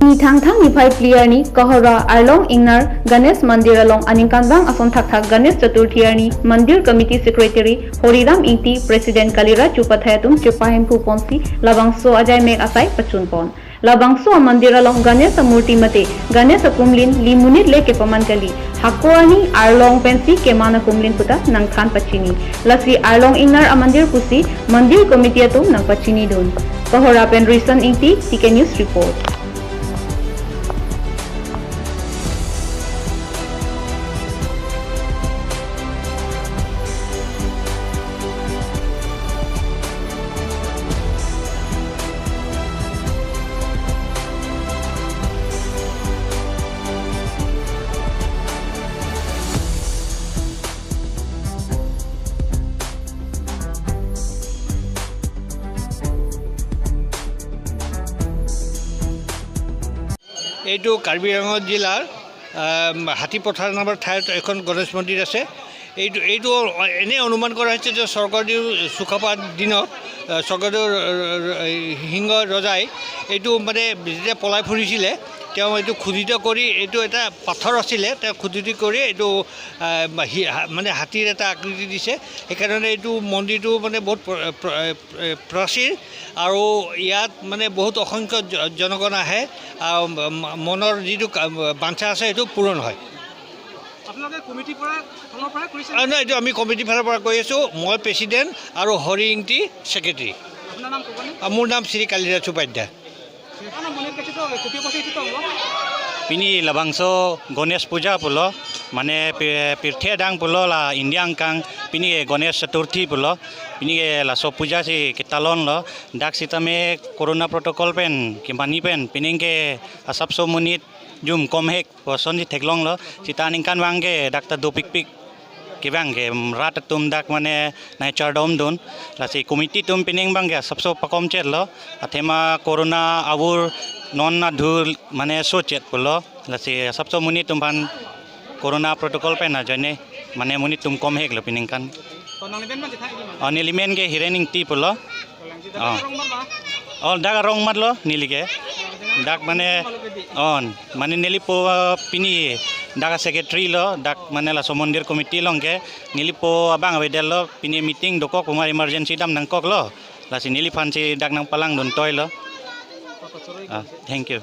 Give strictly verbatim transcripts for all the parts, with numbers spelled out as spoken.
Nithangthang niphai phli arni Kohora Arlong Ingnar Ganesh Mandir along aningkanvang ason thakthak Ganesh Chaturthi arni Mandir Committee Secretary Horiram Ingti, President Kaliraj Upathai atum chepahemphu ponsi labangso ajai mek asai pachunpon. Labangso amandir along Ganesh amurti mate Ganesh akumlin li monit le kepaman kali. Hako arni Arlong pensi keman akumlin puta nangthan pachini. Lasi Arlong Ingnar amandir pusi Mandir Committee atum nangpachinidun. Kohora pen Rison Ingti, T K News Report. এইটো কাৰ্বি আংলং জিলাৰ, আম, হাতীপথাৰ নামৰ ঠাইত এখন গণেশ মন্দিৰ আছে। এইটো, এইটো এনে অনুমান কৰা হৈছে যে স্বৰ্গদেউ চুকাফাৰ দিনত, আ, স্বৰ্গদেউ, আ, আ, সিংহ ৰজাই এইটো মানে যেতিয়া পলাই ফুৰিছিলে, তেওঁ এইটো খোদিত কৰি, এইটো এটা পাথৰ আছিলে, তেওঁ খোদিত কৰি এইটো, আ, হা-, মানে হাতীৰ এটা আকৃতি দিছে। সেইকাৰণে এইটো মন্দিৰটো মানে বহুত প্ৰ-, প্ৰ-, এ, প্ৰাচীন আৰু ইয়াত মানে বহুত অসংখ্য জ-, জনগণ আহে। আৰু ম-, ম-, মনৰ যিটো কা-, বাঞ্ছা আছে, সেইটো পূৰণ হয়। আপোনালোকে কমিটিৰ পৰা, ফালৰ পৰা কৰিছে? আ, নহয়, এইটো আমি কমিটিৰ ফালৰ পৰা কৰি আছোঁ। মই প্ৰেচিডেণ্ট আৰু হৰি ইংতি ছেক্ৰেটাৰী। আপোনাৰ নাম ক'বনে? আ, মোৰ নাম শ্ৰী কালিৰাজ Upadhyay. Ano, mane kachito, kopi kopi chito lo? Pini labangso Ganesh Puja pulo, mane pi-, pirthe adang pulo la India angkang, pini ke Ganesh Chaturthi pulo, pini ke laso puja si ketalon lo, dak sitame corona protocol pen, kemani pen, pining ke asapso monit jum komhek, puson si theklong lo, sita aningkanvang ke dak ta dopikpik. Kevang ke, mm, rat atum dak mane nai chardom dun. Lasi committee atum pining abang ke asapso pakomchet lo. Athema corona avur non adhur mane sochet pulo. Lasi asapso monit atum aphan corona protocol pen ajoine mane monit atum komhek lo piningkan. To nangli amen abang chethan iklo ma? Oh, neli amen ke Hiren Ingti pulo. Oh. Oh, dak arong mat lo neli ke. Dak mane, oh, mane neli po, uh, pini dak secretary lo, dak mane laso mandir committee along ke. Neli po abang avedetlo, pini meeting dokok pu ma emergency dam nangkoklo. Lasi neliphan si dak nangpalangdun toilo. Ah, thank you.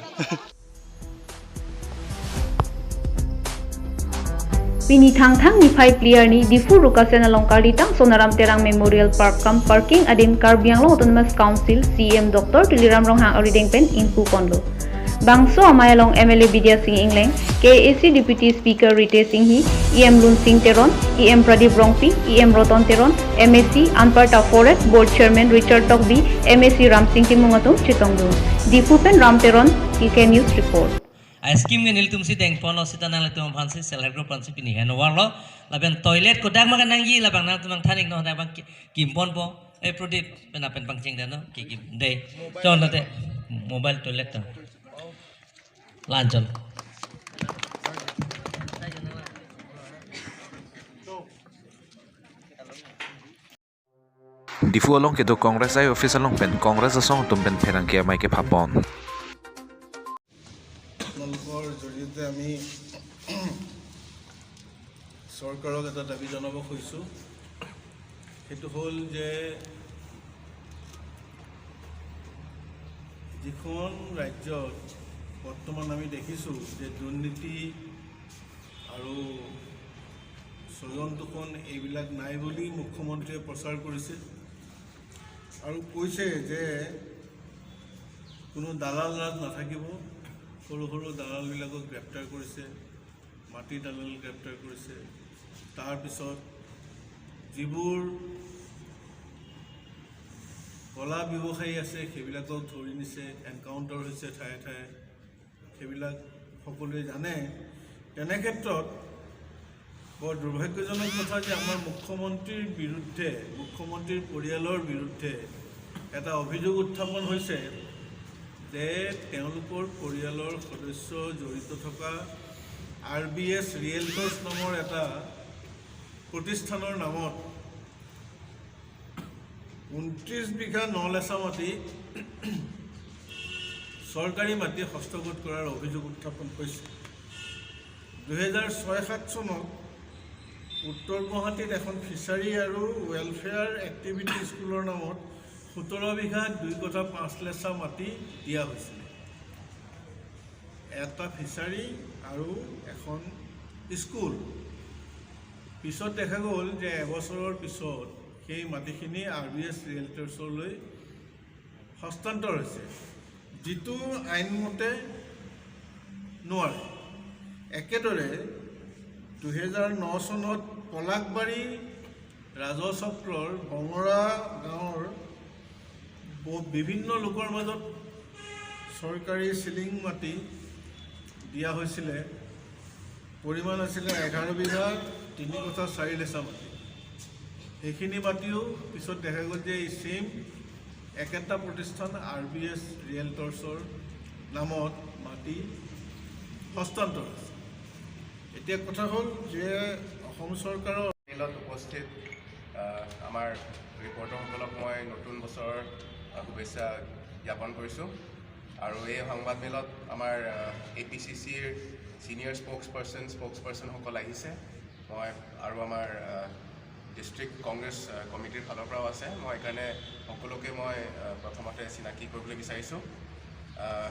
Pini Thangthang niphai phli arni Diphu Rukasen along Karlitang Sonaram Terang Memorial Park cum parking adin Karbi Anglong Autonomous Council C E M Doctor Tuliram Ronghang arideng pen ingpu ponlo. Bangso amei along M L A Bidya Sing Engleng, K A A C Deputy Speaker Ritesh Enghi, E M Lunsing Teron, E M Pradip Rongpi, E M Roton Teron, M A C, anparta Forest Board Chairman Richard Tokbi, M A C Ramsing Timung atum chetongdun. Diphu pen Ram Teron, T K News Report. A scheme ke nelitum si dengponlo sita nanglitum aphan si self help group aphan si pini hanvarlo. Lapen toilet kodak ma kanangji labang nangtum nangthan iknon, hadak abang ki-, kimponpo. Eh, Pradip, pen apen pangcheng dano, ki kim dei. Chon lote mobile toilet to. Lanchon. Diphu along kedo Congress I office along pen Congress asong atum pen pherangke amei kephapon. আপোনালোকৰ জৰিয়তে আমি চৰকাৰক এটা দাবী জনাব খুজিছোঁ। সেইটো হ'ল যে যিখন ৰাজ্যত বৰ্তমান আমি দেখিছোঁ যে দুৰ্নীতি আৰু স্বজন তোষণ এইবিলাক নাই বুলি মুখ্যমন্ত্ৰীয়ে প্ৰচাৰ কৰিছে আৰু কৈছে যে কোনো দালাল ৰাজ নাথাকিব, সৰু সৰু দালালবিলাকক গ্ৰেপ্তাৰ কৰিছে, মাটি দালাল গ্ৰেপ্তাৰ কৰিছে। তাৰপিছত যিবোৰ ক'লা ব্যৱসায়ী আছে, সেইবিলাকক ধৰি নিছে, এনকাউণ্টাৰ হৈছে ঠায়ে ঠায়ে। সেইবিলাক সকলোৱে জানে। তেনে ক্ষেত্ৰত বৰ দুৰ্ভাগ্যজনক কথা যে আমাৰ মুখ্যমন্ত্ৰীৰ বিৰুদ্ধে, মুখ্যমন্ত্ৰীৰ পৰিয়ালৰ বিৰুদ্ধে এটা অভিযোগ উত্থাপন হৈছে যে তেওঁলোকৰ পৰিয়ালৰ সদস্য জড়িত থকা আৰ বি এছ ৰিয়েলটৰ্ছ নামৰ এটা প্ৰতিষ্ঠানৰ নামত ঊনত্ৰিশ বিঘা নলেচা মাটি চৰকাৰী মাটি হস্তগত কৰাৰ অভিযোগ উত্থাপন হৈছে। দুহেজাৰ ছয় সাত চনত উত্তৰ গুৱাহাটীত এখন ফিচাৰী আৰু ৱেলফেয়াৰ এক্টিভিটি স্কুলৰ নামত সোতৰ বিঘা দুই কঠা পাঁচ লেচা মাটি দিয়া হৈছিলে। এটা ফিচাৰী আৰু এখন স্কুল। পিছত দেখা গ'ল যে এবছৰৰ পিছত সেই মাটিখিনি আৰ বি এছ ৰিয়েলটাৰ্ছলৈ হস্তান্তৰ হৈছে, যিটো আইনমতে নোৱাৰে। একেদৰে দুহেজাৰ ন চনত পলাশবাৰী ৰাজহ চক্ৰৰ বঙৰা গাঁৱৰ ব- বিভিন্ন লোকৰ মাজত চৰকাৰী চিলিং মাটি দিয়া হৈছিলে। পৰিমাণ আছিলে এঘাৰ বিঘা তিনি কঠা চাৰি লেচা মাটি। সেইখিনি মাটিও পিছত দেখা গ'ল যে এই ছেম একেটা প্ৰতিষ্ঠান আৰ বি এছ ৰিয়েলটাৰ্ছৰ নামত মাটি হস্তান্তৰ হৈছে। এতিয়া কথা হ'ল যে অসম চৰকাৰৰ মেলত উপস্থিত, আহ, আমাৰ ৰিপৰ্টাৰসকলক মই নতুন বছৰৰ, আহ, শুভেচ্ছা জ্ঞাপন কৰিছোঁ। আৰু এই সংবাদমেলত আমাৰ, আহ, এ পি চি চিৰ ছিনিয়ৰ স্প'ক্স পাৰ্চন, স্প'ক্স পাৰ্চনসকল আহিছে। মই আৰু আমাৰ, আহ, ডিষ্ট্ৰিক্ট কংগ্ৰেছ, আহ, কমিটিৰ ফালৰ পৰাও আছে। মই সেইকাৰণে সকলোকে মই, আহ, প্ৰথমতে চিনাকি কৰিবলৈ বিচাৰিছোঁ। আহ,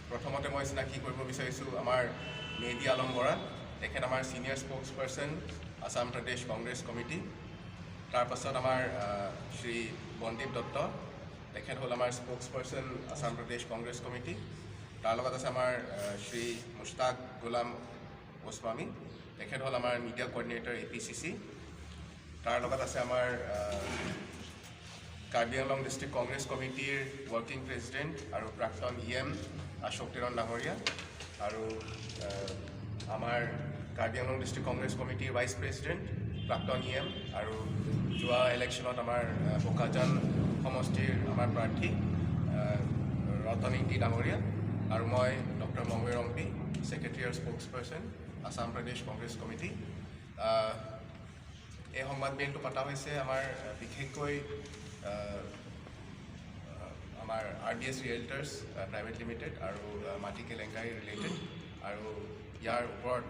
প্ৰথমতে মই চিনাকি কৰিব বিচাৰিছোঁ আমাৰ মেহদি আলম বৰা। তেখেত আমাৰ ছিনিয়ৰ স্প'ক্স পাৰ্চন, আছাম প্ৰদেশ কংগ্ৰেছ কমিটি। তাৰ পাছত আমাৰ, আহ, শ্ৰী বন্দীপ দত্ত, তেখেত হ'ল আমাৰ স্প'ক্স পাৰ্চন আছাম প্ৰদেশ কংগ্ৰেছ কমিটি। তাৰ লগত আছে আমাৰ, আহ, শ্ৰী মুস্তাক গোলাম গোস্বামী, তেখেত হ'ল আমাৰ media coordinator A P C C. তাৰ লগত আছে আমাৰ, আহ, কাৰ্বি আংলং ডিষ্ট্ৰিক্ট কংগ্ৰেছ কমিটিৰ ৱৰ্কিং প্ৰেচিডেণ্ট আৰু প্ৰাক্তন ই এম আশোক তেৰণ ডাঙৰীয়া আৰু, আহ, আমাৰ কাৰ্বি আংলং ডিষ্ট্ৰিক্ট কংগ্ৰেছ কমিটিৰ ভাইচ প্ৰেচিডেণ্ট, প্ৰাক্তন ই এম আৰু যোৱা ইলেকশ্যনত আমাৰ, আহ, বোকাজান সমষ্টিৰ আমাৰ প্ৰাৰ্থী, আহ, ৰতন ইংতি ডাঙৰীয়া আৰু মই ডক্টৰ মংৱে ৰংপি, ছেক্ৰেটেৰী আৰু স্প'ক্স পাৰ্চন আছাম প্ৰদেশ কংগ্ৰেছ কমিটি। আহ, এই সংবাদমেলটো পতা হৈছে আমাৰ, আহ, বিশেষকৈ, আহ, আমাৰ আৰ বি এছ ৰিয়েলটাৰ্ছ, আহ, প্ৰাইভেট লিমিটেড আৰু, আহ, মাটি কেলেংকাৰী ৰিলেটেড আৰু ইয়াৰ ওপৰত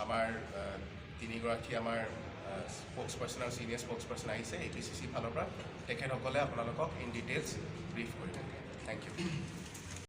আমাৰ, আহ, তিনিগৰাকী আমাৰ, আহ, স্প'ক্স পাৰ্চন আৰু ছিনিয়ৰ স্প'ক্স পাৰ্চন আহিছে এ পি চি চিৰ ফালৰ পৰা। তেখেতসকলে আপোনালোকক ইন ডিটেইলছ ব্ৰিফ কৰিব। Thank you.